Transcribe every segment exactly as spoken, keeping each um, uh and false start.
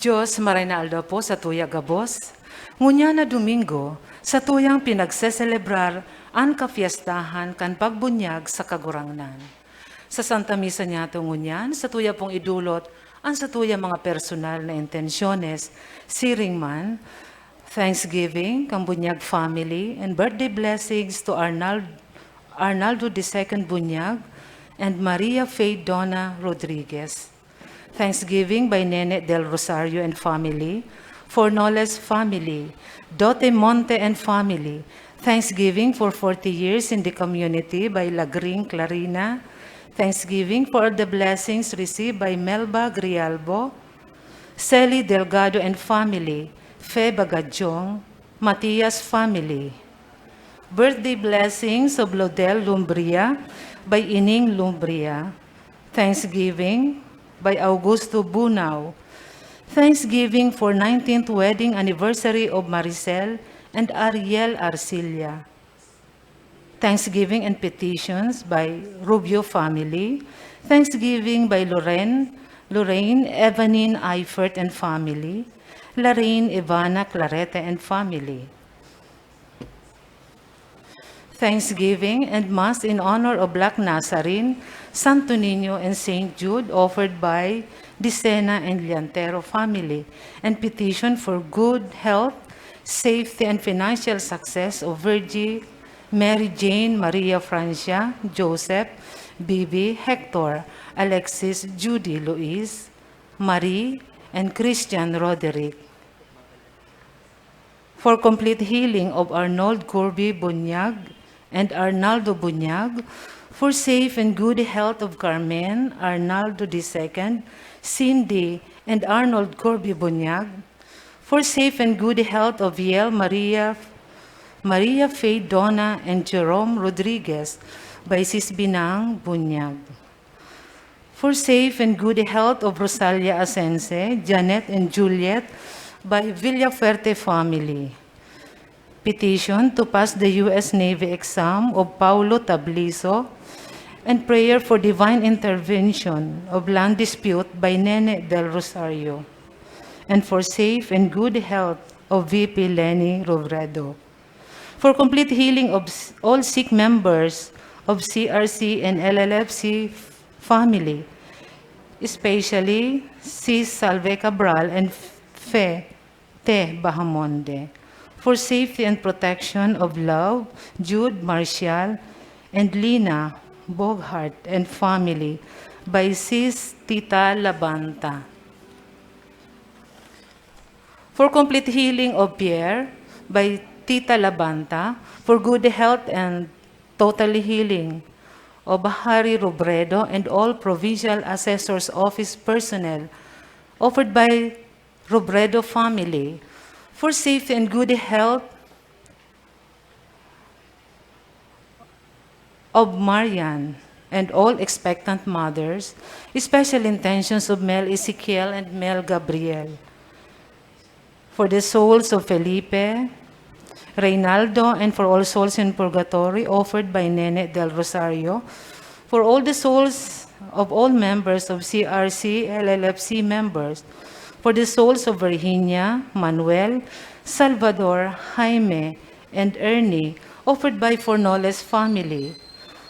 Diyos, maray na aldaw po sa tuya gabos. Ngunyan na Domingo, sa tuyang pinagseselebrar an kapyestahan kan pagbunyag sa Kagurangnan. Sa Santa Misa niyato ngunyan, sa tuya pong idulot an sa tuya mga personal na intensyones, siring man, thanksgiving kan bunyag family and birthday blessings to Arnald, Arnaldo the second Bunyag and Maria Faye Donna Rodriguez. Thanksgiving by Nene Del Rosario and family, Fornoles family, Dote Monte and family. Thanksgiving for forty years in the community by Lagring Clarina. Thanksgiving for all the blessings received by Melba Grialbo, Celi Delgado and family, Fe Bagadjong, Matias family. Birthday blessings of Lodel Lumbria by Ining Lumbria. Thanksgiving by Augusto Bunao. Thanksgiving for nineteenth wedding anniversary of Maricel and Ariel Arcilla. Thanksgiving and petitions by Rubio family. Thanksgiving by Loren, Lorraine Evanine Eifert and family. Lorraine Ivana Clarete and family. Thanksgiving and Mass in honor of Black Nazarene, Santo Niño, and Saint Jude offered by Dicena and Liantero family, and petition for good health, safety, and financial success of Virgie, Mary Jane, Maria Francia, Joseph, Bibi, Hector, Alexis, Judy, Luis, Marie, and Christian Roderick. For complete healing of Arnold Corby Bunyag and Arnaldo Bunyag, for safe and good health of Carmen, Arnaldo the second, Cindy, and Arnold Corby Bunyag, for safe and good health of Yel Maria, Maria Faye Donna and Jerome Rodriguez by Sis Binang Bunyag. For safe and good health of Rosalia Asense, Janet and Juliet by Villafuerte family. Petition to pass the U S Navy exam of Paulo Tabliso and prayer for divine intervention of land dispute by Nene Del Rosario, and for safe and good health of V P Leni Robredo. For complete healing of s-, all sick members of C R C and L L F C f-, family, especially si Salve Cabral and Fe Te Bahamonde. For safety and protection of love, Jude Marshall and Lina Boghart and family by Sis Tita Labanta. For complete healing of Pierre by Tita Labanta, for good health and total healing of Harry Robredo and all provincial assessor's office personnel, offered by Robredo family, for safety and good health of Marian and all expectant mothers, special intentions of Mel Ezekiel and Mel Gabriel. For the souls of Felipe, Reynaldo, and for all souls in purgatory, offered by Nene Del Rosario. For all the souls of all members of C R C, L L F C members. For the souls of Virginia, Manuel, Salvador, Jaime, and Ernie, offered by Fornoles family.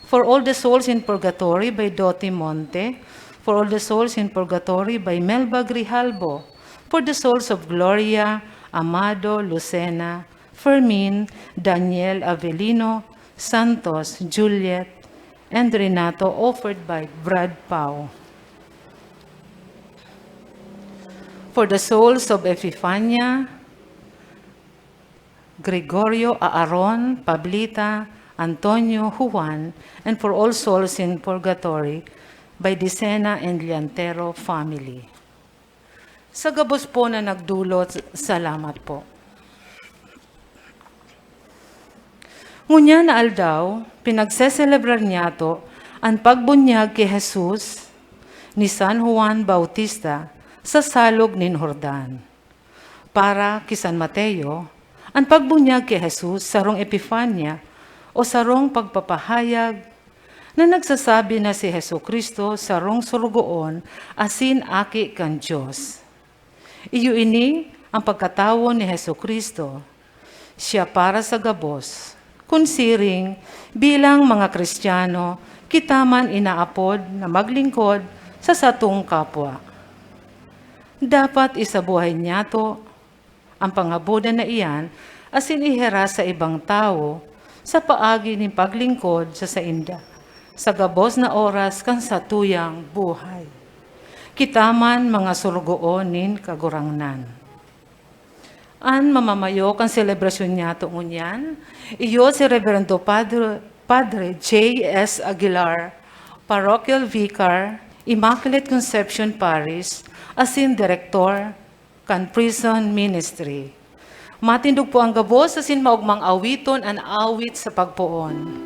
For all the souls in purgatory by Doti Monte. For all the souls in purgatory by Melba Grijalbo. For the souls of Gloria, Amado, Lucena, Fermin, Daniel, Avelino, Santos, Juliet, and Renato, offered by Brad Pau. For the souls of Epifania, Gregorio, Aaron, Pablita, Antonio, Juan, and for all souls in purgatory by Dicena and Liantero family. Sa gabos po na nagdulot, salamat po. Ngunyan na aldaw, pinagseselebrar niyato an pagbunyag ki Jesus ni San Juan Bautista sa Salog nin Jordan. Para ki San Mateo, an pagbunyag ki Jesus sarong epifania o sarong pagpapahayag na nagsasabi na si Jesu-Cristo sarong sorogoon asin Aki kan Dios. Iyo ini ang pagkatawo ni Jesu-Cristo. Siya para sa gabos. Kun siring, bilang mga Kristiyano, kita man inaapod na maglingkod sa satong kapwa. Dapat isabuhay niyato ang pangabodan na iyan asin ihiras sa ibang tawo sa paagi nin paglingkod sa sainda sa gabos na oras kan satuyang buhay. Kita man mga sorogoon nin Kagurangnan. An mamamayo kan selebrasyon niyato ngunyan, iyo si Reverendo Padre, Padre J S Aguilar, Parochial Vicar, Immaculate Conception Parish, asin Direktor kan Prison Ministry. Matindog po ang gabos asin maogmang awiton an awit sa pagpoon.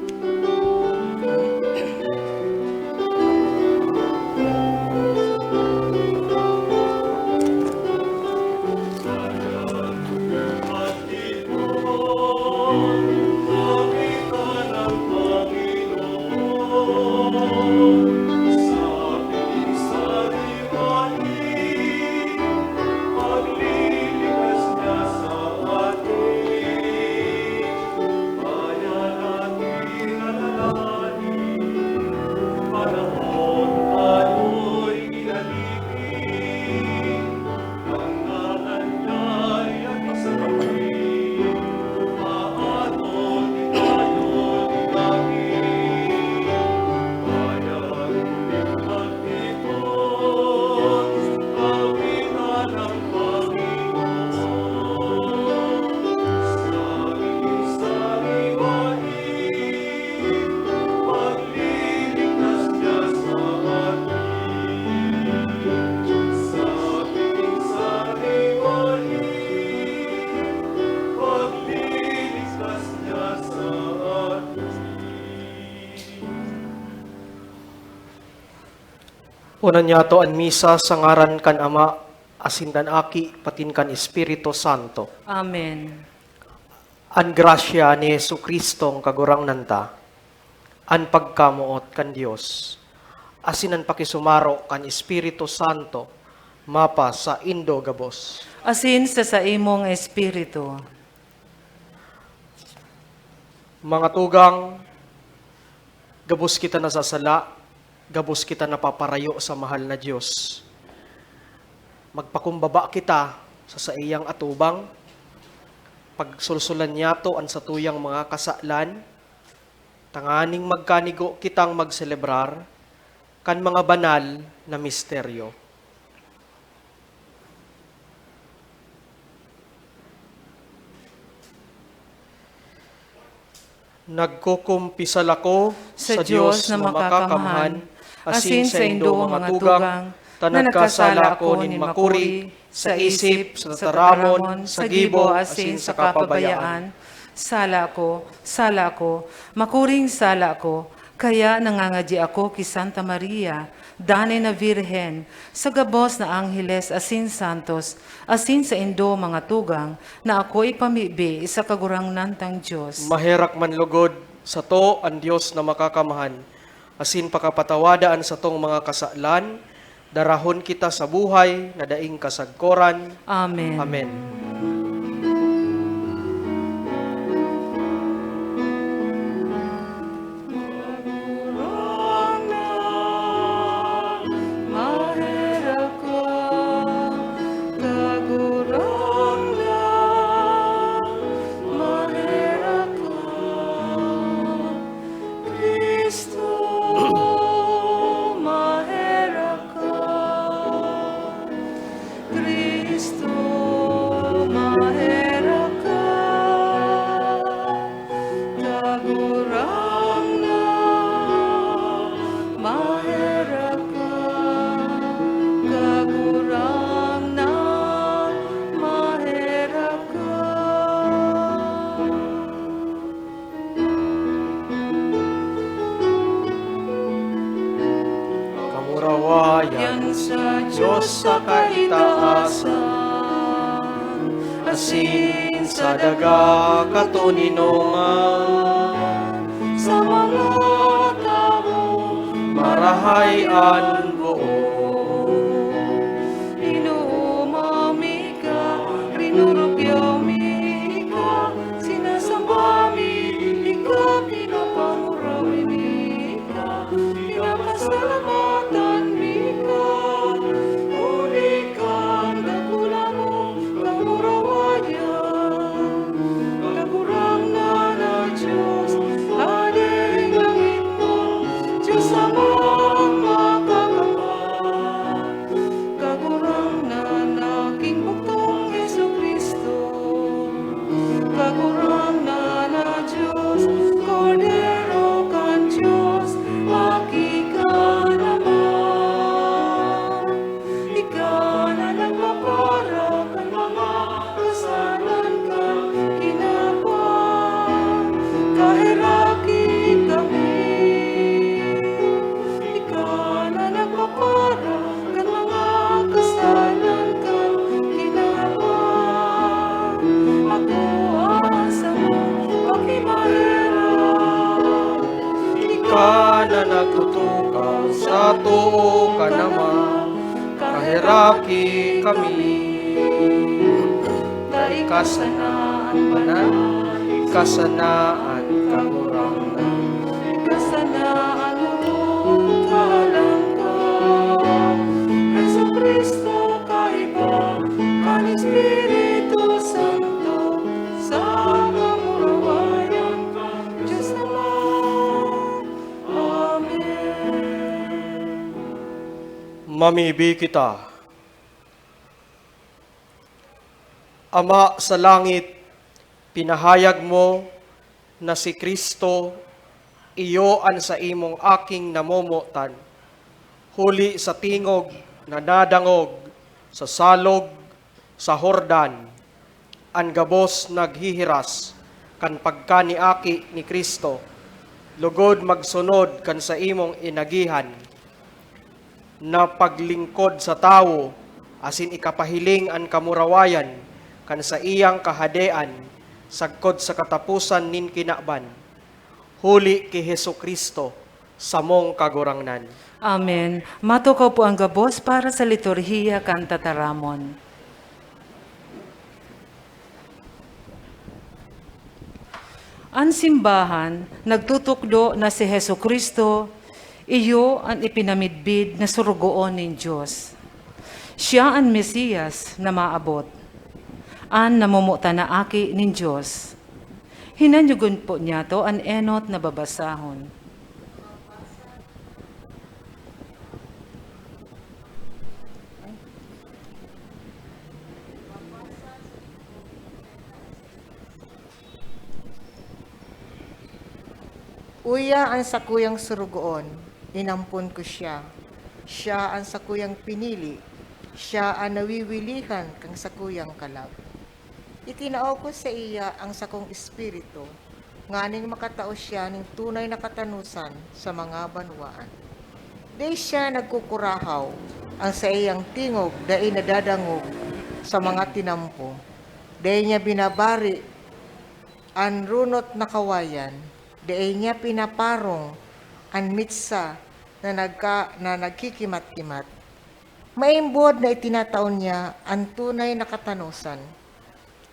Poon niyato an misa sa ngaran kan Ama, asin kan Aki, patin kan Espiritu Santo. Amen. An grasya ni Jesu-Cristong Kagurangnan ta, an pagkamoot kan Dios, asin an pakisumaro kan Espiritu Santo, mapa saindo gabos. Asin sa saimong espiritu. Mga tugang, gabos kita nasasala, gabos kita napaparayo sa mahal na Dios. Magpakumbaba kita sa saiyang atubang, pagsulsulan niyato an satuyang mga kasalan, tanganing magkanigo kitang magselebrar kan mga banal na misteryo. Nagkukumpisal ako sa Dios na makakamhan, asin saindo, mga tugang, ta nagkasala ako nin makuri, sa isip, sa tataramon, sa gibo, asin sa kapabayaan. Sala ako, sala ako, makuring sala ako, kaya nangangadyi ako ki Santa Maria, danay na Birhen, sa gabos na angheles asin santos, asin saindo, mga tugang, na ako ipamibi sa Kagurangnan tang Dios. Maherak man lugod sato an Dios na makakamhan, asin pakapatawada an satong mga kasalan, darahon kita sa buhay na daing kasagkoran. Amen. Amen. Cristo, maherak ka. Cristo, maherak ka. Kagurangnan, maherak ka. Kagurangnan, maherak ka. Kamurawayan sa Dios sa kaitaasan, asin sa daga katoninongan, sa mga tawo marahay an boot. Inooma mi Heraki kami. Ika sana an banal, ika sana an kagurangnan. Ika sana an hugot, Halangkaw. Jesu-Cristo, kaiba kan Espiritu Santo, sa kamurawayan kan Dios Ama. Amen. Mamibi kita. Ama sa langit, pinahayag mo na si Cristo iyo an saimong Aking namomotan, huli sa tingog na nadangog sa salog sa Jordan, an gabos naghihiras kan pagka ni Aki ni Cristo, logod magsunod kan saimong inagihan na paglingkod sa tawo asin ikapahiling an kamurawayan kan saiyang kahadean sagkod sa kataposan nin kinaban, huli ki Jesu-Cristo, samong Kagurangnan. Amen. Matukaw po ang gabos para sa liturhiya kan tataramon. An simbahan nagtutukdo na si Jesu-Cristo iyo an ipinamidbid na sorogoon nin Dios. Siya an Mesias na maabot, an namomotan na Aki nin Dios. Hinanyogon po niyato an enot na babasahon. Uya an sakuyang sorogoon, inampon ko siya. Siya an sakuyang pinili, siya an nawiwilihan kan sakuyang kalag. Itinao ko saiya an sakong espiritu, nganing makatao siya nin tunay na katanosan sa mga banwaan. Dai siya nagkukurahaw, an saiyang tingog dai nadadangog sa mga tinampo. Dai niya binabari an runot na kawayan, dai niya pinaparong an mitsa na nagka-, na nagkikimat-kimat. Maimbod na itinatao niya an tunay na katanosan.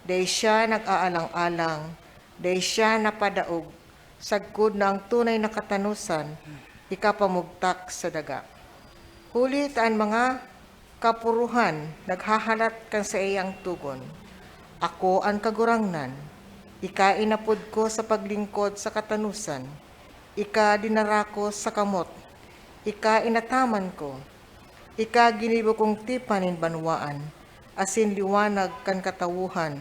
Dai siya nag-aalang-alang, dai siya napadaog, sagkod na ang tunay na katanosan ikapamugtak sa daga. Huli ta an mga kapuruhan naghahalat kan saiyang togon, "Ako an Kagurangnan, ika inapod ko sa paglingkod sa katanosan, ika dinara ko sa kamot, ika inataman ko, ika ginibo kong tipan nin banwaan, asin liwanag kan katawohan,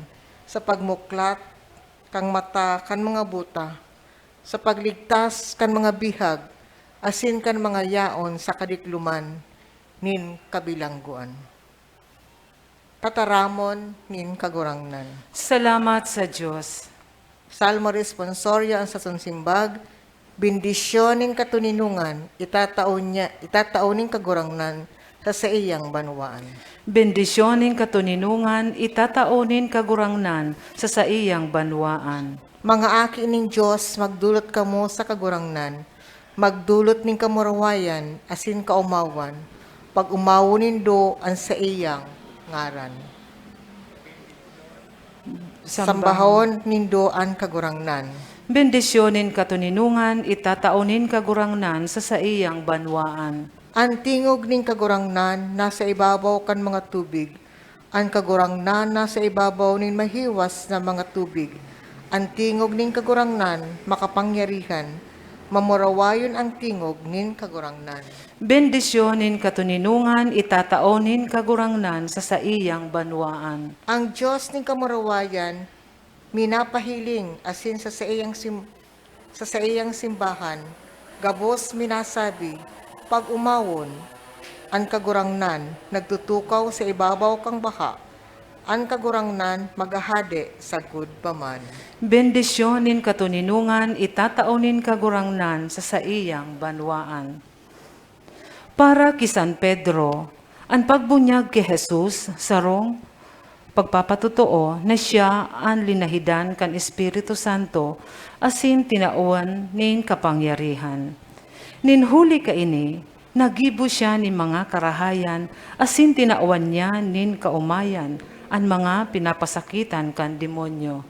sa pagmuklat kan mata kan mga buta, sa pagligtas kan mga bihag, asin kan mga yaon sa kadikloman nin kabilanggoan." Tataramon nin Kagurangnan. Salamat sa Dios. Salmo Responsorio an satong simbag, "Bendisyon nin katoninongan itatao niya, itatao nin Kagurangnan sa saiyang banwaan." Bendisyon nin katoninongan itatao nin Kagurangnan sa saiyang banwaan. Mga aki nin Dios, magdolot kamo sa Kagurangnan, magdolot nin kamurawayan asin kaomawan, pag-omawon nindo an saiyang ngaran. Sambahon nindo an Kagurangnan. Bendisyon nin katoninongan itatao nin Kagurangnan sa saiyang banwaan. An tingog nin Kagurangnan nasa ibabaw kan mga tubig. An Kagurangnan nasa ibabaw nin mahiwas na mga tubig. An tingog nin Kagurangnan makapangyarihan, mamurawayon an tingog nin Kagurangnan. Bendisyon nin katoninongan itatao nin Kagurangnan sa saiyang banwaan. Ang Dios nin kamurawayan minapahiling asin sa saiyang sim-, sa saiyang simbahan, gabos minasabi, "Pag-omawon, an Kagurangnan nagtutukaw sa ibabaw kan baha, an Kagurangnan maghahade sagkod pa man." Bendisyon nin katoninongan itatao nin Kagurangnan sa saiyang banwaan. Para ki San Pedro, an pagbunyag ki Jesus sarong pagpapatotoo na siya an linahidan kan Espiritu Santo asin tinawan nin kapangyarihan. Nin huli kaini, Nagibo siya nin mga karahayan asin tinawan niya nin kaomayan an mga pinapasakitan kan demonyo.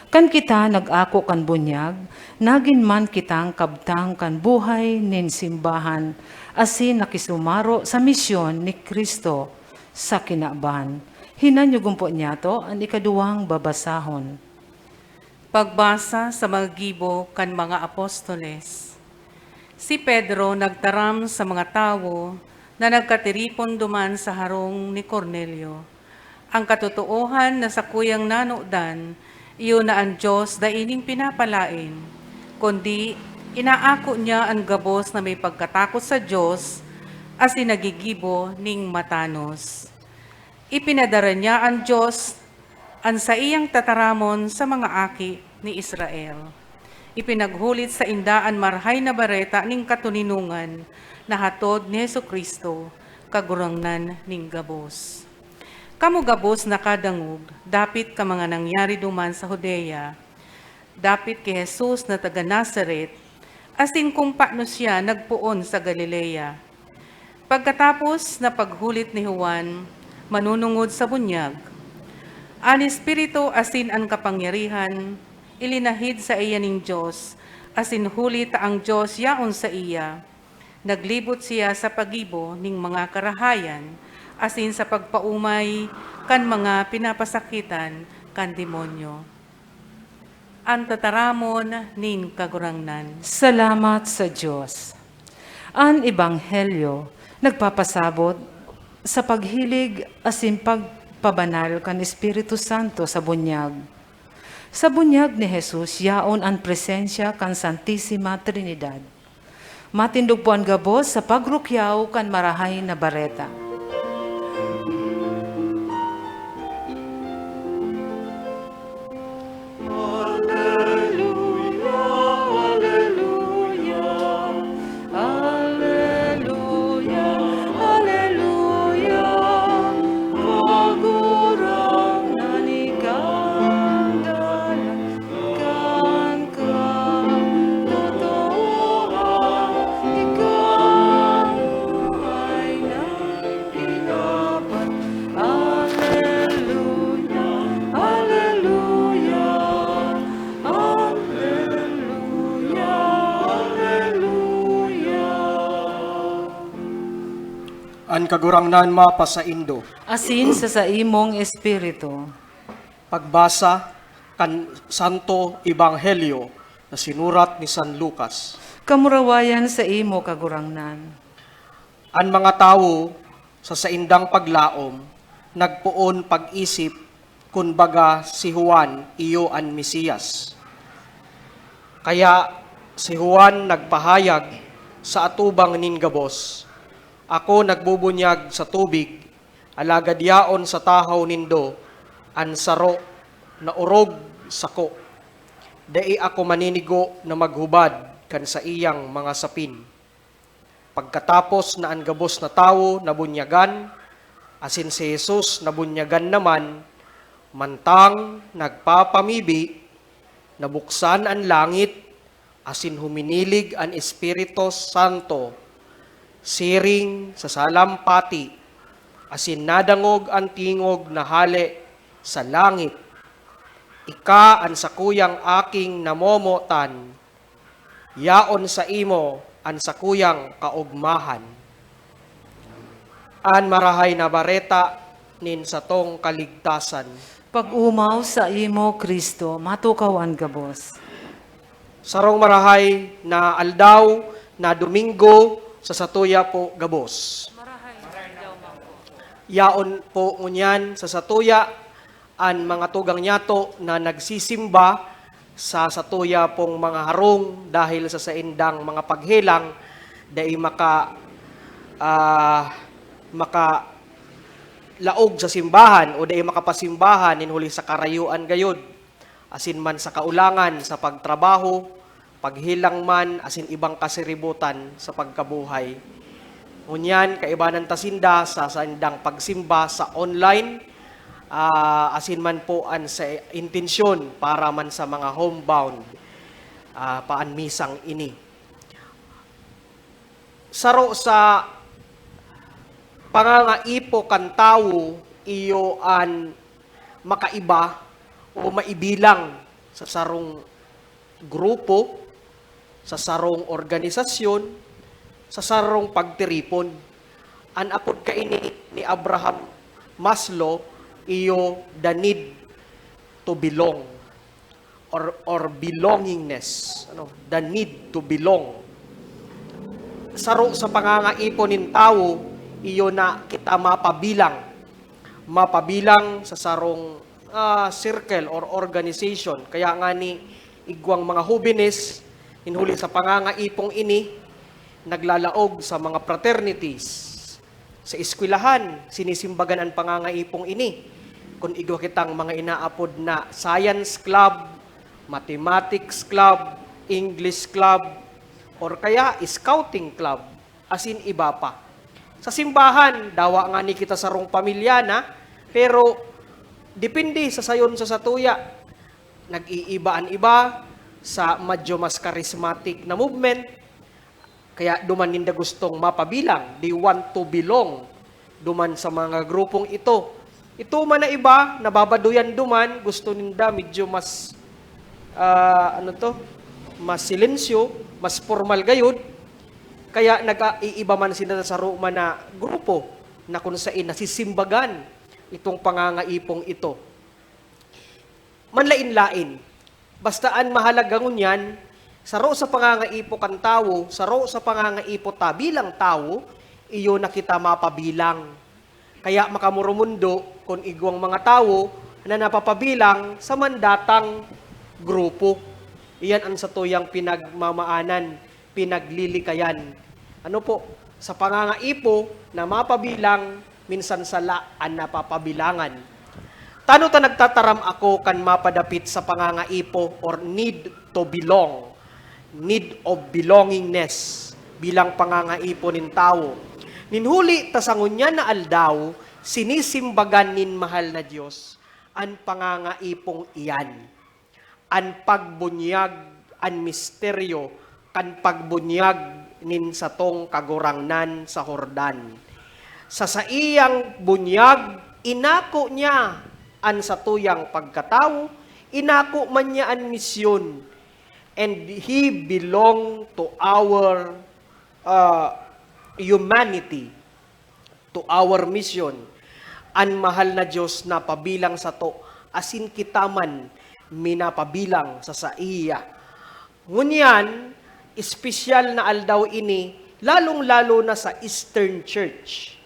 Kan kita nag-ako kan bunyag, nagin man kitang kabtang kan buhay nin simbahan asin nakisumaro sa misyon ni Cristo sa kinaban. Hinanyugon po niyato an ikaduwang babasahon. Pagbasa sa mga gibo kan mga apostoles. Si Pedro nagtaram sa mga tawo na nagkatiripon duman sa harong ni Cornelio. Ang katotoohan na sakuyang nanodan, iyo na an Dios dai nin pinapalaen, kundi inaako niya an gabos na may pagkatakot sa Dios asin nagigibo nin matanos. Ipinadara niya an Dios, an saiyang tataramon sa mga aki ni Israel. Ipinaghulit sainda an Marahay na Bareta nin katoninongan na hatod ni Jesu-Cristo, Kagurangnan nin gabos. Kamo gabos nakadangog dapit kan mga nangyari duman sa Judea, dapit ki Jesus na taga Nazaret, asin kun paano siya nagpoon sa Galilea. Pagkatapos na paghulit ni Juan, manunungod sa bunyag, an Espiritu asin an kapangyarihan ilinahid saiya nin Dios, asin huli ta an Dios yaon saiya, naglibot siya sa paggibo nin mga karahayan asin sa pagpaomay kan mga pinapasakitan kan demonyo. An tataramon nin Kagurangnan. Salamat sa Dios. An Ebanghelyo nagpapasabot sa paghilig asin pagpabanal kan Espiritu Santo sa bunyag. Sa bunyag ni Jesus yaon an presensya kan Santisima Trinidad. Matindog po an gabos sa pagrukyaw kan Marahay na Bareta. Aleluya, aleluya, aleluya, aleluya. Kagurangnan, ika an dalan kan katotoohan, ika an buhay na kinaban. Aleluya, aleluya, aleluya, aleluya. An Kagurangnan mapasaindo. Asin sa saimong espiritu. Pagbasa kan Santo Ebanghelyo na sinurat ni San Lucas. Kamurawayan saimo, Kagurangnan. An mga tawo, sa saindang paglaom, nagpoon pag-isip kun baga si Juan iyo an Mesias. Kaya si Juan nagpahayag sa atubang nin gabos, "Ako nagbubunyag sa tubig, alagad yaon sa tahaw nindo an saro na orog sako. Dai ako maninigo na maghubad kan saiyang mga sapin." Pagkatapos na an gabos na tawo nabunyagan, asin si Jesus nabunyagan naman, mantang nagpapamibi, nabuksan an langit, asin huminilig an Espiritu Santo siring sa salampati, asin nadangog an tingog na hale sa langit, "Ika an sakuyang Aking namomotan, yaon saimo an sakuyang kaogmahan." An Marahay na Bareta nin satong kaligtasan. Pag-omaw saimo, Cristo, matukaw an gabos. Sarong marahay na aldaw na Domingo sa satuya po gabos. Yaon po ngunyan sa satuya an mga tugang nyato na nagsisimba sa satuya pong mga harong dahil sa saindang mga paghelang, dai maka-, ah, makalaog sa simbahan o dai makapasimbahan nin huli sa karayoan gayod, asin man sa kaulangan sa pagtrabaho, paghelang man asin ibang kasiributan sa pagkabuhay. Ngunyan, kaibanan ta sinda sa saindang pagsimba sa online, ah, asin man po an sa intensyon para man sa mga homebound, ah, paan misang ini. Saro sa pangangaipo kan tawo iyo an makaiba o maibilang sa sarong grupo, sa sarong organisasyon, sa sarong pagtiripon. An apod kaini ni Abraham Maslow iyo the need to belong or, or belongingness, ano, the need to belong. Saro sa pangangaipo nin tawo, iyo na kita mapabilang. Mapabilang sa sarong, ah, circle or organization. Kaya nga ni igwang mga hobenes, nin huli sa pangangaipong ini, naglalaog sa mga fraternities. Sa eskwelahan, sinisimbagan an pangangaipong ini. Kun igwa kitang mga inaapod na science club, mathematics club, English club, or kaya scouting club, asin iba pa. Sa simbahan, dawa nga ni kita sarong pamilya na, pero depende sa sayon sa satuya. Nag-iiba an iba sa medyo mas charismatic na movement, kaya duman ninda gustong mapabilang, they want to belong duman sa mga grupong ito. Ito man na iba, nababaduyan duman, gusto ninda medyo mas, ah, ano to, mas silensyo, mas formal gayud. Kaya nag-iiba man sila sa saro man na grupo na kung sain nasisimbagan itong pangangaipong ito. Manlain-lain. Basta an mahalaga ngunyan, saro sa pangangaipo kan tawo, saro sa pangangaipo ta bilang tawo, iyo na kita mapabilang. Kaya makamurumundo kun igwang mga tawo na napapabilang sa mandatang grupo. Iyan an satuyang pinagmamaanan, pinaglilikayan. Ano po? Sa pangangaipo na mapabilang, minsan sala an napapabilangan. Tano ta nagtataram ako kan mapadapit sa pangangaipo or need to belong, need of belongingness bilang pangangaipo nin tawo. Nin huli ta sa ngunyan na aldaw, sinisimbagan nin mahal na Dios an pangangaipong iyan. An pagbunyag, an misteryo kan pagbunyag nin satong Kagurangnan sa Jordan. Sa saiyang bunyag, inako niya an satuyang pagkatawo, inako man niya an misyon, and he belong to our, ah, humanity, to our mission. An mahal na Dios napabilang sato, asin kita man minapabilang sa saiya. Ngunyan, espesyal na aldaw ini, lalong-lalo na sa Eastern Church.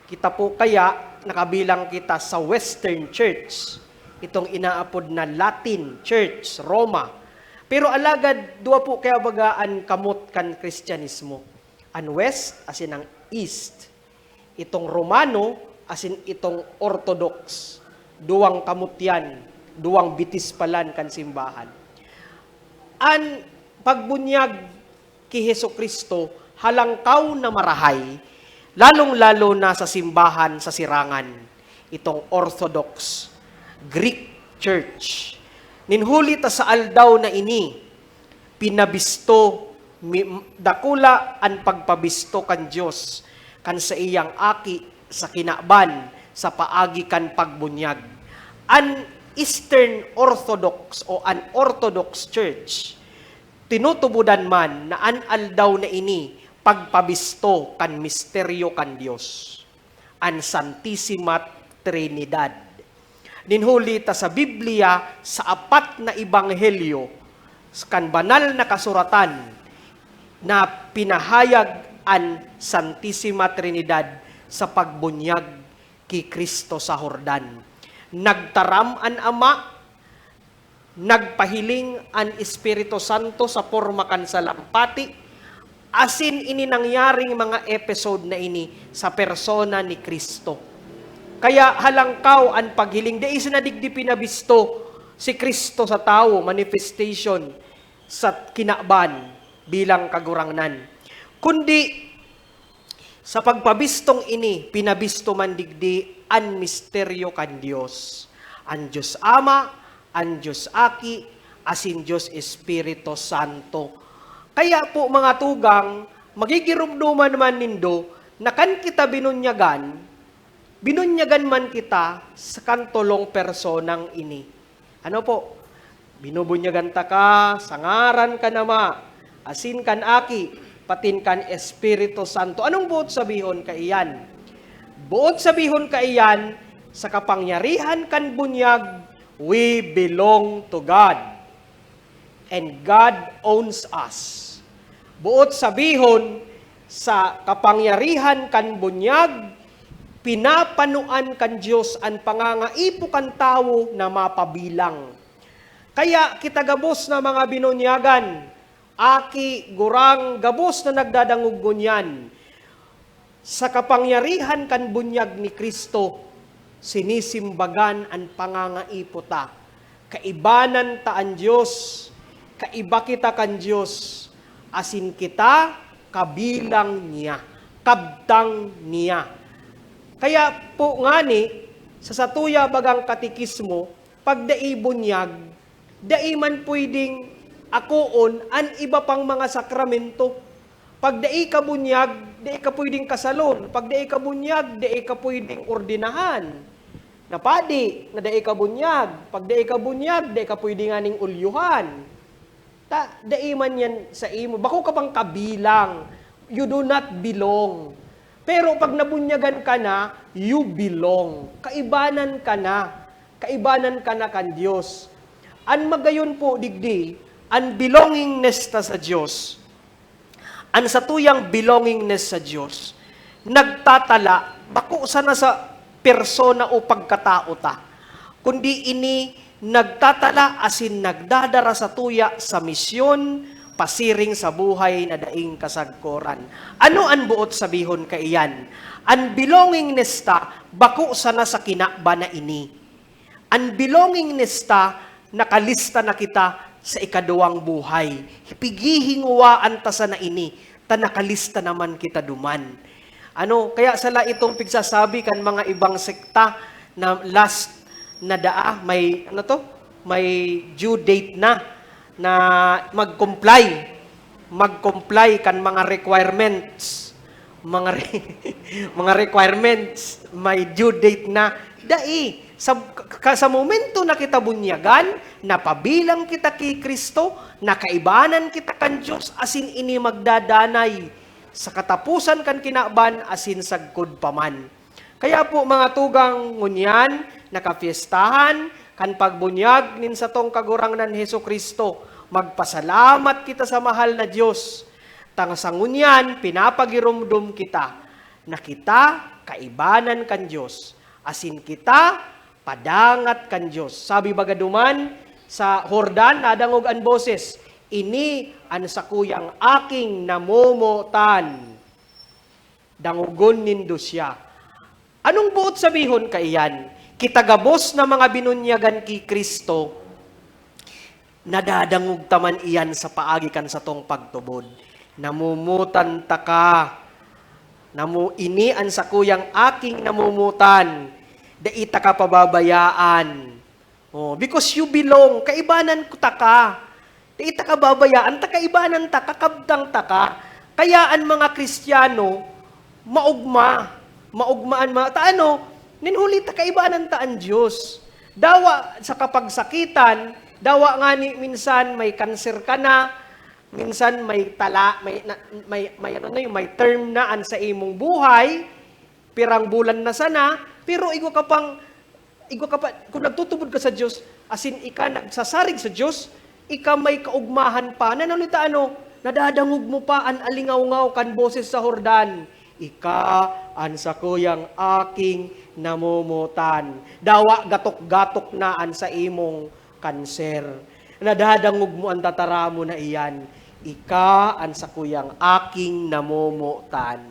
Kita po kaya, nakabilang kita sa Western Church, itong inaapod na Latin Church, Roma. Pero alagad, duwa po kaya baga an kamot kan Kristyanismo, an West asin an East. Itong Romano asin itong Orthodox, duwang kamot yan, duwang bitis palan kan simbahan. An pagbunyag ki Jesu-Cristo halangkaw na marahay, lalong-lalo na sa simbahan sa sirangan, itong Orthodox Greek Church. Nin huli ta sa aldaw na ini, pinabisto, mi-, dakula an pagpabisto kan Dios kan saiyang Aki sa kinaban sa paagi kan pagbunyag. An Eastern Orthodox o an Orthodox Church, tinutubodan man na an aldaw na ini pagpabisto kan misteryo kan Dios, an Santisima Trinidad. Nin huli ta sa Biblia, sa apat na ebanghelyo kan Banal na Kasuratan, na pinahayag an Santisima Trinidad sa pagbunyag ki Cristo sa Jordan. Nagtaram an Ama, nagpahiling an Espiritu Santo sa porma kan salampati, asin ini nangyaring mga episode na ini sa persona ni Cristo. Kaya halangkaw an paghiling, dai sana digdi pinabisto si Cristo sa tawo, manifestation sa kinaban bilang Kagurangnan. Kundi, sa pagpabistong ini, pinabisto man digdi an misteryo kan Dios, an Dios Ama, an Dios Aki, asin Dios Espiritu Santo. Kaya po, mga tugang, Magigiromdoman man nindo na kan kita binunyagan, binunyagan man kita sa kan tolong personang ini. Ano po? Binubunyagan taka sa ngaran kan Ama, asin kan Aki, patin kan Espiritu Santo. Anong boot sabihon kaiyan? Boot sabihon kaiyan, sa kapangyarihan kan bunyag, we belong to God. And God owns us. Boot sabihon, sa kapangyarihan kan bunyag, pinapanuan kan Dios an pangangaipo kan tawo na mapabilang. Kaya kita gabos na mga binunyagan, aki, gurang, gabos na nagdadangog ngunyan. Sa kapangyarihan kan bunyag ni Cristo, sinisimbagan an pangangaipo ta. Kaibanan ta an Dios, kaiba kita kan Dios, asin kita kabilang niya, kabtang niya. Kaya po ngani, sa satuya bagang katekismo, pag dai bunyag, dai man pwedeng akoon an iba pang mga sakramento. Pag dai ka bunyag, dai ka pwedeng kasalon. Pag dai ka bunyag, dai ka pwedeng ordinahan na padi na dai ka bunyag. Pag dai ka bunyag, dai ka pwede nganing ulyohan. Ta, dai man yan sa imo. Bako ka pang kabilang. You do not belong. Pero pag nabunyagan ka na, you belong. Kaibanan ka na. Kaibanan ka na kan Dios. An magayon po digdi, an belongingness ta sa Dios. An satuyang belongingness sa Dios, nagtatala, bako sana sa persona o pagkatao ta, kundi ini nagtatala asin nagdadara satuya sa misyon, pasiring sa buhay na daing kasagkoran. Ano an boot sabihon kaiyan? An belongingness ta, bako sana sa kinaban na ini. An belongingness ta, nakalista na kita sa ikaduwang buhay. Pighihinguwaan ta sana ini, ta nakalista naman kita duman. Ano, kaya sala itong pigsasabi kan mga ibang sekta na last na daa, may, ano to? May due date na, na mag-comply. Mag-comply kan mga requirements. Mga re-, mga requirements, may due date na. Dai, sa, ka, sa momento na kita bunyagan, napabilang kita ki Cristo, nakaibanan kita kan Dios, asin ini magdadanay sa kataposan kan kinaban asin sagkod pa man. Kaya po, mga tugang, ngunyan, nakapiestahan kan pagbunyag nin satong Kagurangnan Jesu-Cristo, magpasalamat kita sa mahal na Dios. Tang sa ngunyan, pinapagiromdom kita na kita kaibanan kan Dios, asin kita padangat kan Dios. Sabi baga duman sa Jordan, nadangog an boses, "Ini an sakuyang Aking namomotan. Dangogon nindo siya." Anong boot sabihon kaiyan? Kita gabos na mga binunyagan ki Cristo, nadadangog ta man iyan sa paagi kan satong pagtubod. Namomotan taka. Namo-, ini an sakuyang Aking namomotan. Dai taka pababayaan. Oh, because you belong. Kaibanan ko taka. Dai taka babayaan, ta kaibanan taka, kabtang taka. Kaya an mga Kristiyano, maogma. Maogma an mga, ta ano, nin huli ta kaibanan ta an Dios. Dawa sa kapagsakitan, dawa ngani minsan may kanser ka na, minsan may tala, may, na, may, may, ano na yun, may term na an sa imong buhay, pirang bulan na sana, pero igwa ka pang, igwa ka pa, kung nagtutubod ka sa Dios, asin ika nagsasarig sa Dios, ika may kaugmahan pa, nananita ano, nadadangog mo pa an alingawngaw kan boses sa Jordan, "Ika an sakuyang Aking namomotan." Dawa gatok-gatok na an sa imong kanser. Nadadangog mo an tataramon na iyan, "Ika an sakuyang Aking namomotan."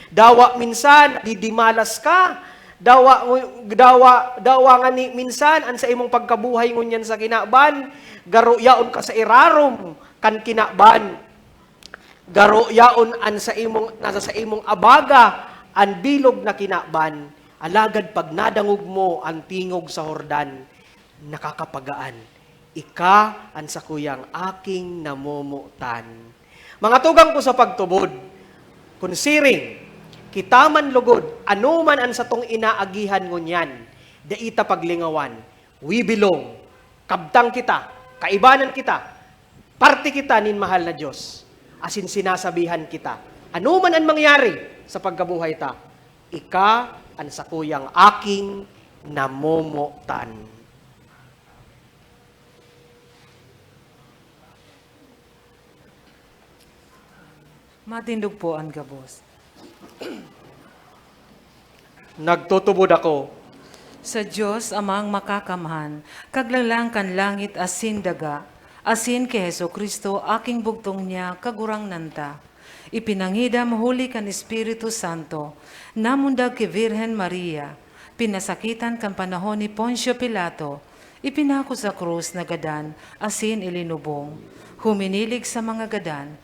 Dawa minsan, didimalas ka. Dawa, dawa, dawa ngani minsan, an sa imong pagkabuhay ngunyan sa kinaban, garo yaon ka sa irarom kan kinaban. Garo yaon an sa imong, nasa sa imong abaga an bilog na kinaban. Alagad pag nadangog mo an tingog sa Jordan, nakakapagaan. Ika an sakuyang Aking namomotan. Mga tugang ko sa pagtubod, Kun siring, kita man lugod, anoman an satong inaagihan ngunyan, dai ta paglingawan. We belong. Kabtang kita, kaibanan kita, parte kita nin mahal na Dios, asin sinasabihan kita, anoman an mangyari sa pagkabuhay ta, ika an sakuyang aking namomotan. Matindog po an gabos. Nagtutubod ako sa Dios Amang Makakamhan, Kaglalang kan langit asin daga, asin ki Jesu-Cristo, aking bugtong niya, Kagurangnan ta. Ipinangidam huli kan Espiritu Santo, namundag ki Birhen Maria, pinasakitan kan panahon ni Poncio Pilato, ipinako sa krus, nagadan, asin ilinubong. Huminilig sa mga gadan.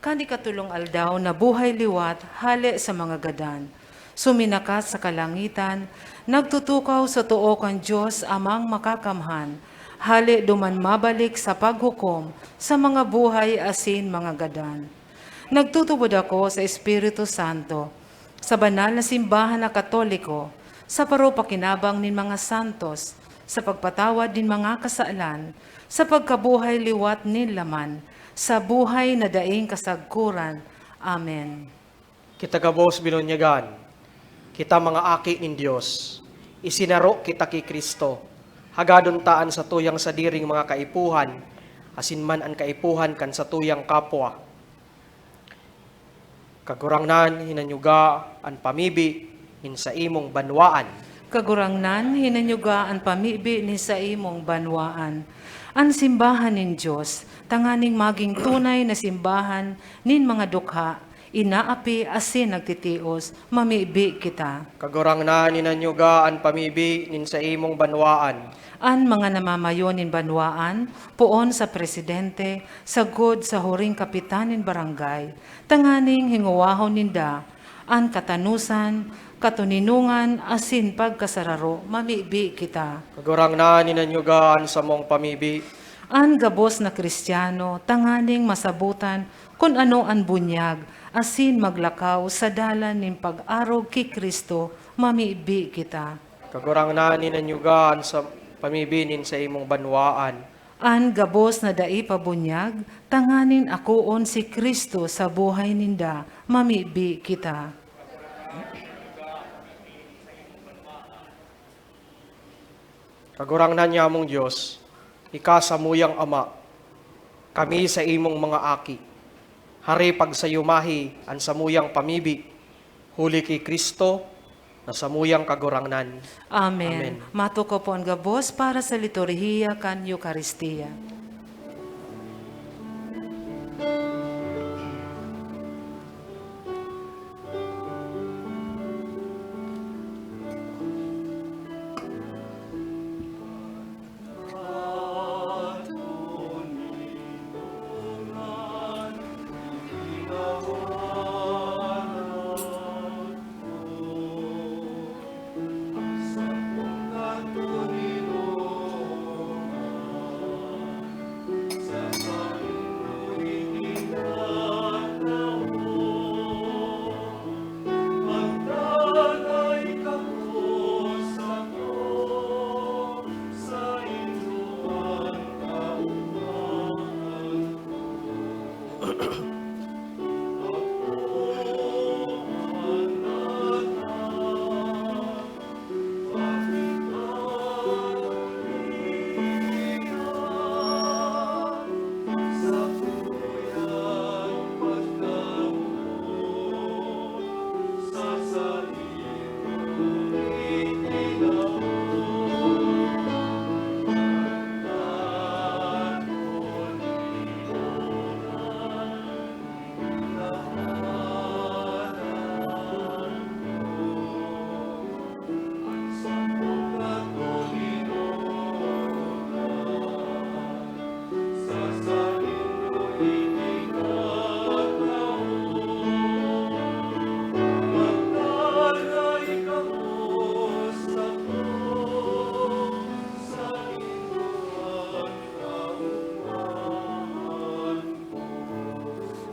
Kan ikatolong aldaw, nabuhay liwat hale sa mga gadan. Suminakat sa kalangitan, nagtutukaw sa too kan Dios Amang Makakamhan, hale duman mabalik sa paghukom sa mga buhay asin mga gadan. Nagtutubod ako sa Espiritu Santo, sa banal na simbahan na Katoliko, sa paropakinabang nin mga santos, sa pagpatawad nin mga kasalan, sa pagkabuhay liwat nin laman, sa buhay na daing kasagkoran. Amen. Kita gabos binunyagan, kita mga aki nin Dios, isinaro kita ki Cristo, hagadon ta an satuyang sadiring mga kaipuhan, asin man an kaipuhan kan satuyang kapwa. Kagurangnan, hinanyuga an pamibi nin saimong banwaan. Kagurangnan, hinanyuga an pamibi nin saimong banwaan. An simbahan nin Dios, tanganing magin tunay na simbahan nin mga dukha, inaapi asin nagtitios, mamibi kita. Kagurangnan, hinanyuga an pamibi nin saimong banwaan. An mga namamayo nin banwaan, poon sa presidente, sagkod sa huring kapitan nin barangay, tanganing hingowahon ninda an katanosan, katoninongan, asin pagkasararo, mamibi kita. Kagurangnan, hinanyuga an samong pamibi. An gabos na Cristiano, tanganing masabotan kun ano an bunyag, asin maglakaw sa dalan nin pag-arog ki Cristo, mamibi kita. Kagurangnan, hinanyuga an sa pamibi nin saimong banwaan. An gabos na dai pa bunyag, tanganing akoon si Cristo sa buhay ninda, mamibi kita. Kagurangnan nyamong Dios, ika samuyang Ama, kami saimong mga aki. Hari, pagsayumahi an samuyang pamibi, huli ki Cristo na samuyang Kagurangnan. Amen. Amen. Matukaw po an gabos para sa liturhiya kan Eukaristia.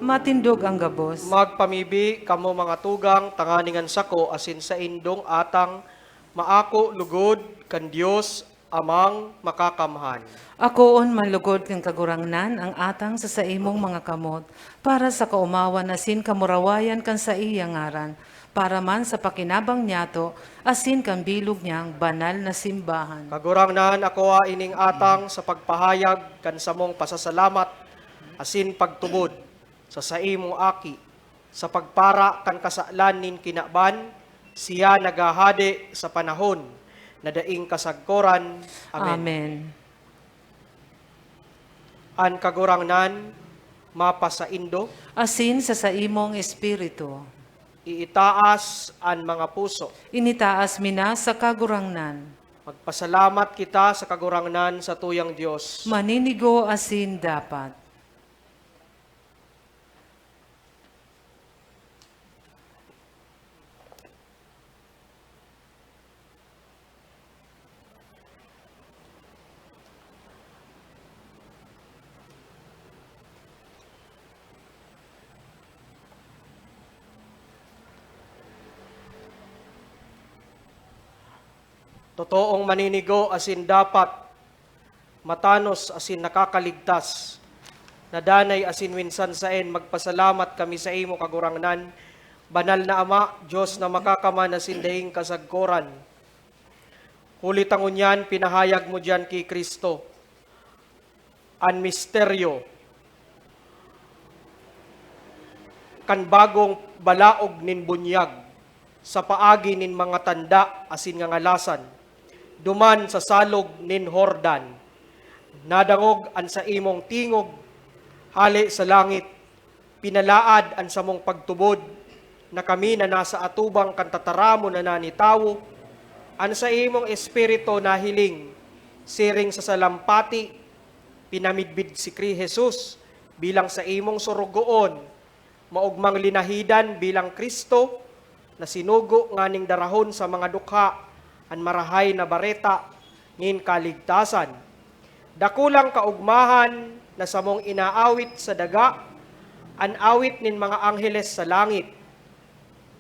Matindog ang gabos. Magpamibi kamo, mga tugang, tanganing an sako asin saindong atang maako lugod kan Dios Amang Makakamhan. Akoon man lugod kan Kagurangnan ang atang sa saimong mga kamot, para sa kaomawan asin kamurawayan kan saiyang ngaran, para man sa pakinabang niyato asin kan bilog niyang banal na simbahan. Kagurangnan, akoa ining atang sa pagpahayag kan samong pasasalamat asin pagtubod sa saimong Aki, sa pagpara kan kasalan nin kinaban, siya naghahade sa panahon na daing kasagkoran. Amen. Amen. An Kagurangnan mapasaindo. Asin sa saimong espiritu. Iitaas an mga puso. Initaas mi na sa Kagurangnan. Magpasalamat kita sa Kagurangnan, satuyang Dios. Maninigo asin dapat. Totoong maninigo asin dapat, matanos asin nakakaligtas, na danay asin minsan saen, magpasalamat kami saimo, Kagurangnan, Banal na Ama, Dios na Makakamhan asin daing kasagkoran. Huli ta ngunyan, pinahayag mo diyan ki Cristo an misteryo kan bagong balaog nin bunyag sa paagi nin mga tanda asin ngangalasan. Duman sa salog nin Jordan, nadangog an saimong tingog hale sa langit. Pinalaad an samong pagtubod na kami na nasa atubang kan tataramon na nanitawo, an saimong Espiritu nahiling siring sa salampati, pinamidbid si Kri-, Jesus bilang saimong sorogoon, maogmang linahidan bilang Cristo, na sinugo nganing darahon sa mga dukha an Marahay na Bareta nin kaligtasan. Dakulang kaogmahan na samong inaawit sa daga, an awit nin mga angheles sa langit,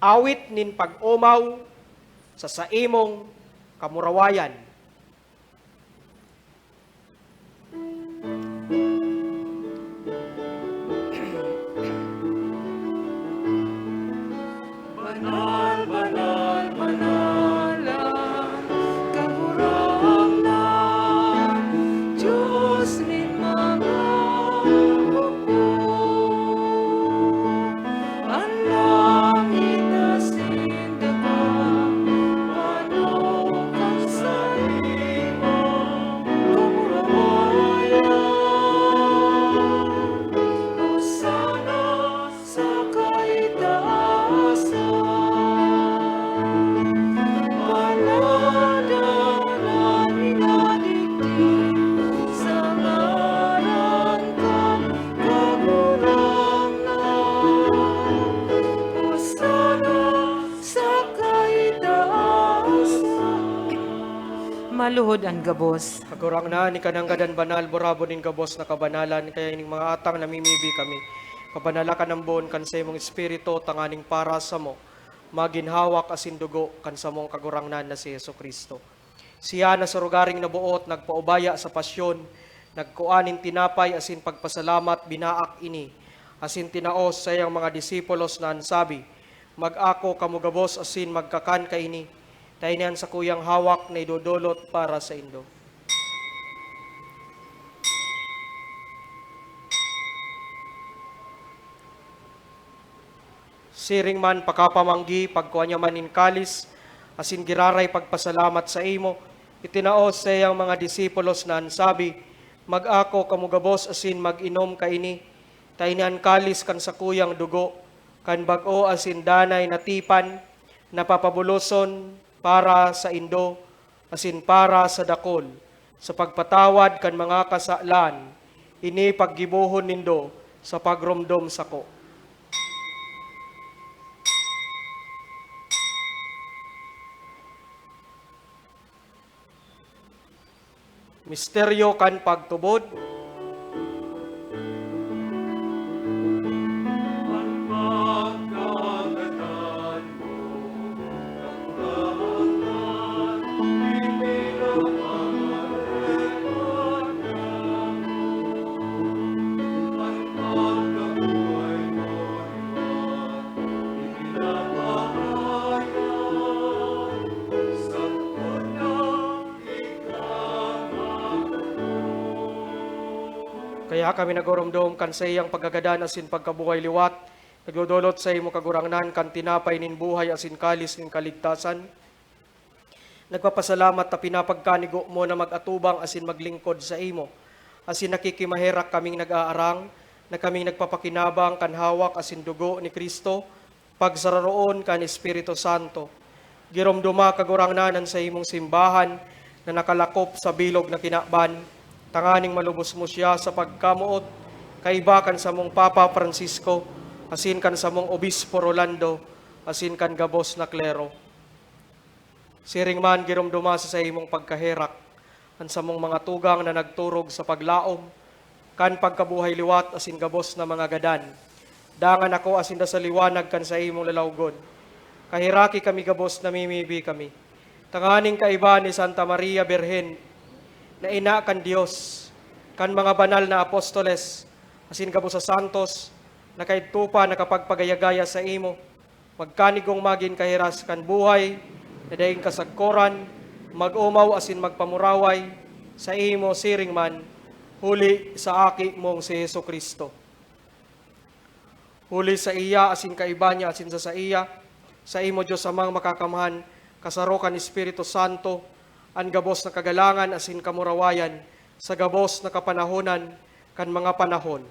awit nin pag-omaw sa saimong kamurawayan. Banal, banal, banal an Kagurangnan, Dios nin mga hukbo. An langit asin daga, panukan sa imo kamurawayan. Hosana sa kaitaasan. Paladan an minadigdi sa ngaran kan Kagurangnan. Hosana sa kaitaasan. Maluhod an gabos. Kagurangnan, ika nanggad an banal, burabod nin gabos na kabanalan, kaya ining mga atang namimibi kami. Kabanala kan ambon kan saimong Espiritu, tanganing para samo, magin hawak asin dugo kan samong Kagurangnan na si Jesu-Cristo. Siya na sa rogaring naboot nagpaubaya sa pasyon, nagkua nin tinapay asin pagpasalamat, binaak ini, asin tinao sa saiyang mga disipulos na an sabi, "Mag-ako kamo gabos asin magkakan kaini, ta ini an sakuyang hawak na idodolot para saindo." Siring man pakapamanggi, pagkua niya man nin kalis, asin giraray pagpasalamat saimo, itinao sa saiyang mga disipulos na an sabi, "Mag-ako kamo gabos asin mag-inom kaini, ta ini an kalis kan sakuyang dugo, kan bag-o asin danay na tipan, na papabuloson para saindo asin para sa dakul, sa pagpatawad kan mga kasalan. Ini paggibohon nindo sa pagromdom sako." Misteryo kan pagtubod. Kaya kami nagoromdom kan saiyang pagkagadan asin pagkabuhay liwat, nagdodolot saimo, Kagurangnan, kan tinapay nin buhay asin kalis nin kaligtasan. Nagpapasalamat ta pinapagkanigo mo na mag-atubang asin maglingkod saimo. Asin nakikimaherak kaming nag-aarang na kaming nagpapakinabang kan hawak asin dugo ni Cristo, pagsararoon kan Espiritu Santo. Giromdoma, Kagurangnan, an saimong simbahan na nakalakop sa bilog na kinaban, tanganing malubos mo siya sa pagkamoot, kaiba kan samong Papa Francisco, asin kan samong Obispo Rolando, asin kan gabos na klero. Siring man, giromdoma sa saimong pagkaherak an samong mga tugang na nagturog sa paglaom kan pagkabuhay liwat asin gabos na mga gadan. Dangan ako asin da sa liwanag kan saimong lalawgon. Kaheraki kami gabos, namimibi kami, tanganing kaiba ni Santa Maria Birhen, na ina kan Dios, kan mga banal na apostoles, asin gabos sa santos na kaidto pa nakapagpagaya-gaya saimo, magkanigong magin kahiras kan buhay na daing kasagkoran, mag-omaw asin magpamuraway saimo siring man, huli sa Aki mong si Jesu-Cristo. Huli saiya asin kaiba niya asin sa saiya, saimo, Dios Amang Makakamhan, kasaro kan Espiritu Santo, an gabos na kagalangan asin kamurawayan sa gabos na kapanahonan kan mga panahon.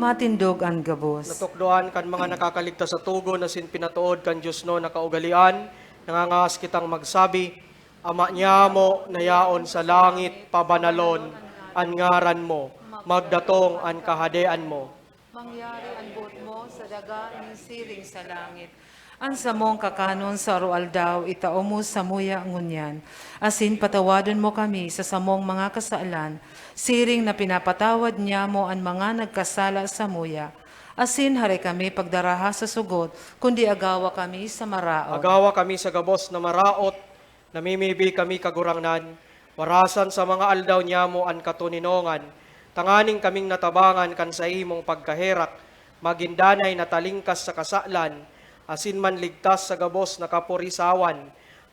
Matindog an gabos. Natukdoan kan mga nakakaligtas sa togon asin pinatood kan diosnon na kaugalean, nangangahas kitang magsabi, Ama niamo na yaon sa langit, pabanalon an ngaran mo, magdatong an kahadean mo. Mangyari an boot mo sa daga nin siring sa langit. An samong kakanon sa aroaldaw itao mo samuya ngunyan, asin patawadon mo kami sa samong mga kasalan, siring na pinapatawad niamo an mga nagkasala samuya. Asin hare kami pagdaraha sa sugot, kundi agawa kami sa maraot. Agawa kami sa gabos na maraot, namimibi kami, Kagurangnan, warasan sa mga aldaw niamo an katoninongan, tanganing kaming natabangan kan saimong pagkaherak, magin danay na talingkas sa kasalan, asin manligtas sa gabos na kaporisawan,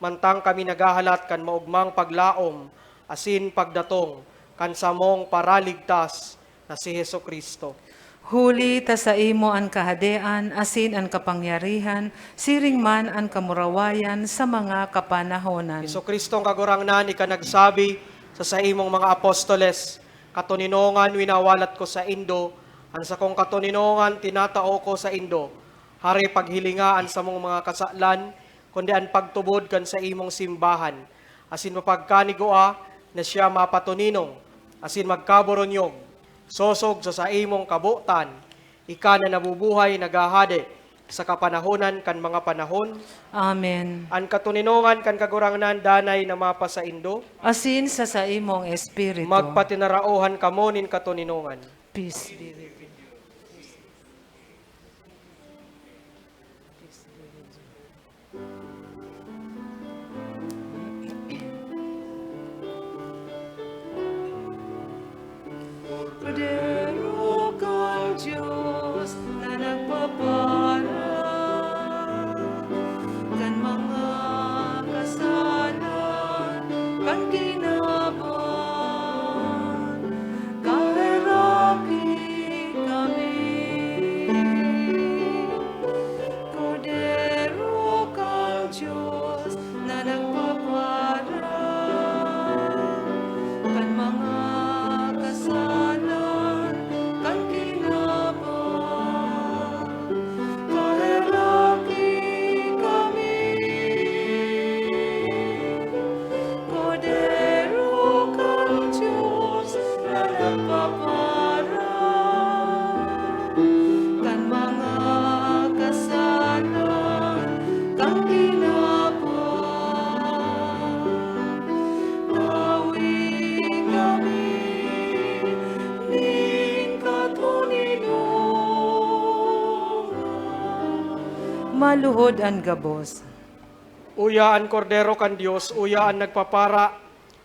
mantang kami naghahalat kan maogmang paglaom asin pagdatong kan samong Paraligtas na si Jesu-Cristo. Huli ta saimo an kahadean asin an kapangyarihan, siring man an kamurawayan sa mga kapanahonan. Jesu-Cristong Kagurangnan, ika nagsabi sa saimong mga apostoles, "Katoninongan winawalat ko saindo, an sakong katoninongan tinatao ko saindo." Hare, paghilinga an samong mga kasalan, kundi an pagtubod kan saimong simbahan, asin mapagkanigua na siya mapatoninong asin magkaboronyog, sosog sa saimong kabotan, ika na nabubuhay, naghahade sa kapanahonan kan mga panahon. Amen. An katoninongan kan Kagurangnan danay na mapasaindo. Asin sa saimong espiritu. Magpatinaraohan kamo nin katoninongan. Peace be with you. Kordero kan Dios na nagpaparan kan mga kasalan kan kinaban, kaheraki kami. Kordero kan Dios na nagpaparan kan mga kasalan Maluhod an gabos. Uya an Kordero kan Dios, uya an nagpapara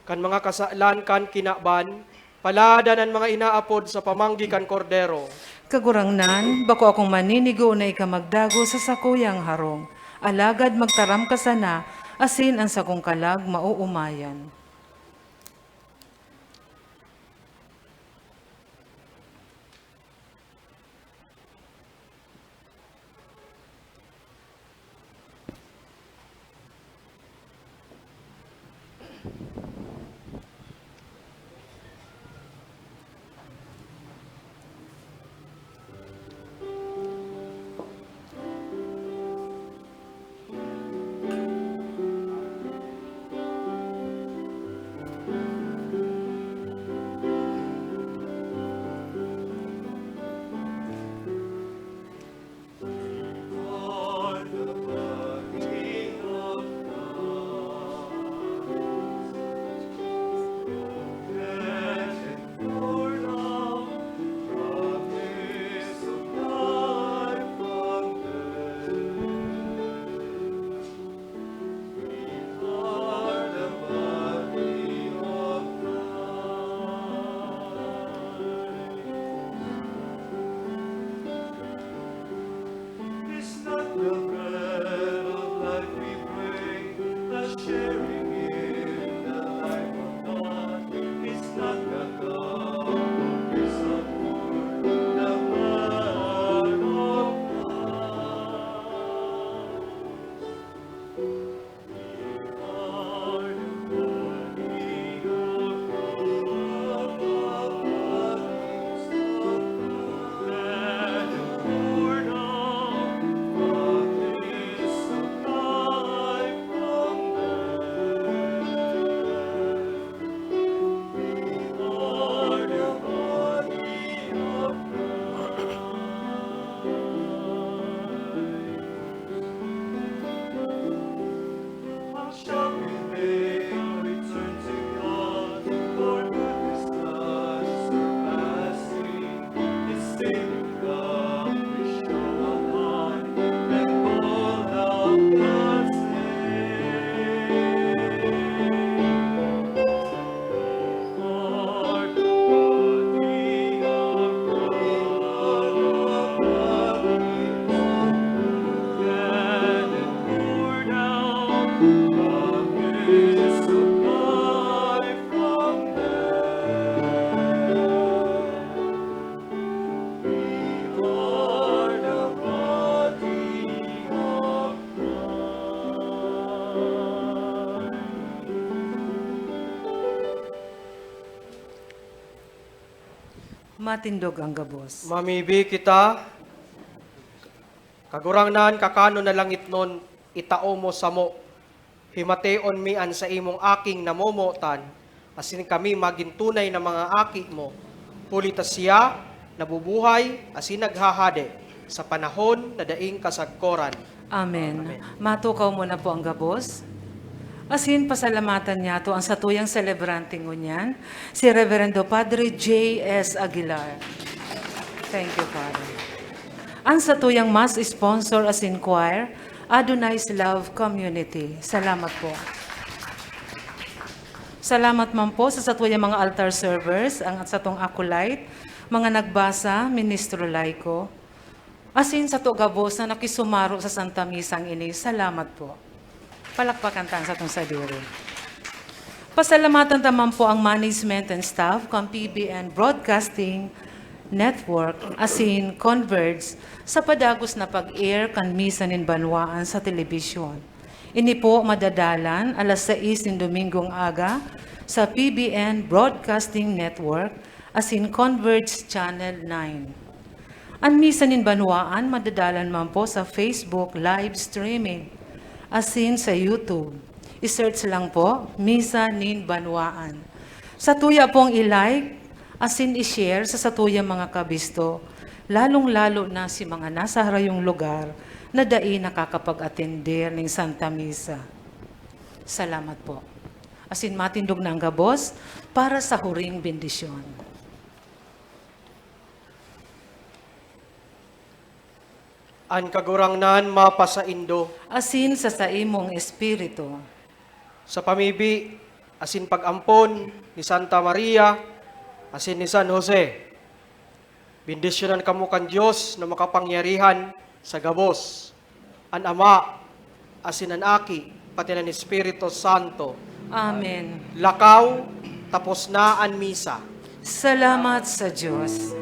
kan mga kasalan kan kinaban, paladan an mga inaapod sa pamanggi kan Kordero. Kagurangnan, bako akong maninigo na ika magdagos sa sakuyang harong, alagad magtaram ka sana, asin an sakong kalag maoomayan. It's not the bread of life we pray, the sharing in the life of God. It's not the cup of peace of good, the blood of Christ. How shall we make our return to God? For goodness not surpassing, His saving love we show on high, and call out God's name. Matindog an gabos. Mamibi kita. Kagurangnan, kakanon na langitnon, itao mo samo. Himateon mi an saimong aking namomotan, asin kami magin tunay na mga aki mo, huli ta siya nabubuhay asin naghahade sa panahon na daing kasagkoran. Amen. Amen. Matukaw mo na po ang gabos. Asin pasalamatan niyato ang satuyang selebrante ngunyan, si Reverendo Padre J S Aguilar. Thank you, Father. Ang satuyang mass sponsor asin choir, Adonai's Love Community. Salamat po. Salamat man po sa satuyang mga altar servers, ang satong acolyte, mga nagbasa, ministro laiko, asin sato gabos na nakisumaro sa Santa Misang ini. Salamat po. Palakpakan ta an satong sadiri. Pasalamatan ta man po ang management and staff kan P B N Broadcasting Network asin Converge sa padagos na pag-air kan Misa nin Banwaan sa telebisyon. Ini po madadalan alas sais nin Domingong aga sa P B N Broadcasting Network asin Converge Channel nine. An Misa nin Banwaan madadalan man po sa Facebook live streaming asin sa YouTube. I-search lang po, Misa nin Banwaan. Satuya pong i-like asin i-share sa satuyang mga kabisto, lalong-lalo na si mga nasa harayong lugar na dai nakakapag-atender nin Santa Misa. Salamat po. Asin matindog na ang gabos para sa huring bendisyon. An Kagurangnan mapasaindo. Asin sa saimong espiritu. Sa pamibi asin pag-ampon ni Santa Maria asin ni San Jose, bendisyonan kamo kan Dios na makapangyarihan sa gabos, an Ama, asin an Aki, pati an Espiritu Santo. Amen. Lakaw, tapos na an misa. Salamat sa Diyos.